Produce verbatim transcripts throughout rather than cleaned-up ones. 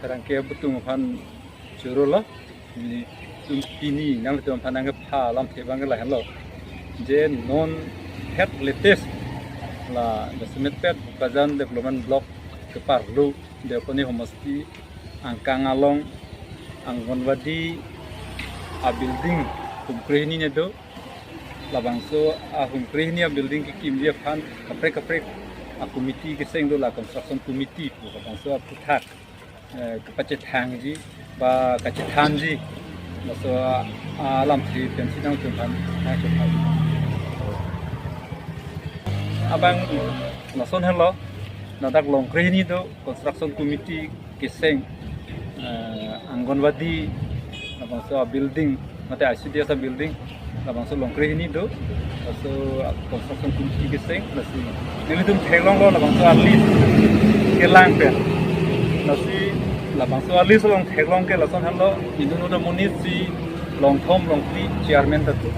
Rangke abutung aphan choro lo. Nelitum pini nanglitum aphan nangkepha alamthe abang ke lahenlo. Je non het latest la jasemetpet Bokajan Development Block keparlo Deopani Homosti angkang along Anganwadi a-building hum krehini ne do. Labangso a-hum krehini a-building kekimji aphan kaprek kaprek a-committee keseng do, la construction committee pu labangso aphuthak, eh, kepachethangji ba kachethanji. Laso a-, alamthe pensi nangtum aphan nangchethang. Abang lason helo, ladak long krehini do construction committee keseng, eh, Anganwadi labangso a-building, mate I C D S a-building, labangso long krehini do, laso construction committee keseng, lasi nelitum theklonglo labangso a-list kelang pen. Lasi labangso a-list along theklong ke lason helo, inut amonit si longthom longphli chairman ta do,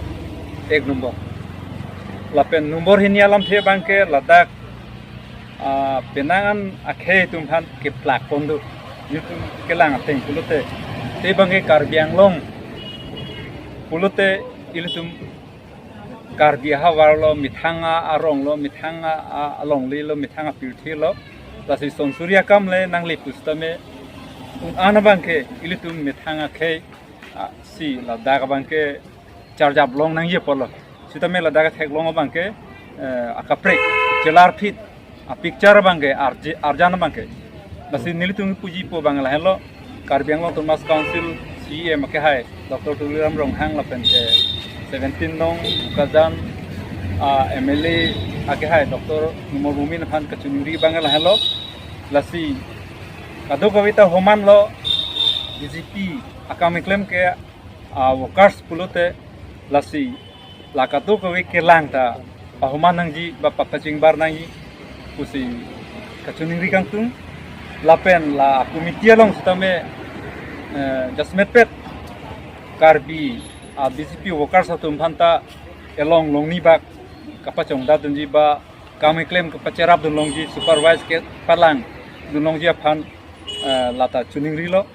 ek number. Lapen number hini alamthe abang ke ladak, ah, penang an akhei atum aphan keplak pon do. Nelitum kelang ateng pulote, te abang ke Karbi Anglong pulote ilitum Karbi ahavar lo, methang a-arong lo, methang a, a, alongle lo, methang apirthe lo. Lasi son suri akam le nangle pusitame un-an abang ke ilitum methang akhei, ah, si ladak abang ke charjap long nangji apotlo. Sitame ladak theklong abang ke, eh, akaprek chelar phit a-picture abang ke arje-, arjan abang ke. Lasi nelitum puji po abang lahenlo, Karbi Anglong Autonomous Council C E M akehai Doctor Tuliram Ronghang lapen ke seventeen nong Bokajan, ah, M L A akehai Doctor Numal Momin aphan kachiningri abang lahenlo. Lasi kadokave ta homan lo, B J P akam keklem ke a-workers pulote, lasi la kadokave kelang ta pahoman nangji ba papachingbar nangji pusi kachiningri kangtung. Lapen la committee along sitame, eh, jasemetpet Karbi a-B J P workers atum aphan ta elong longni bak kapachongdat dunji ba kam keklem kapacherap dun longji, supervise kepalang dun longji aphan, eh, lata chiningrilo.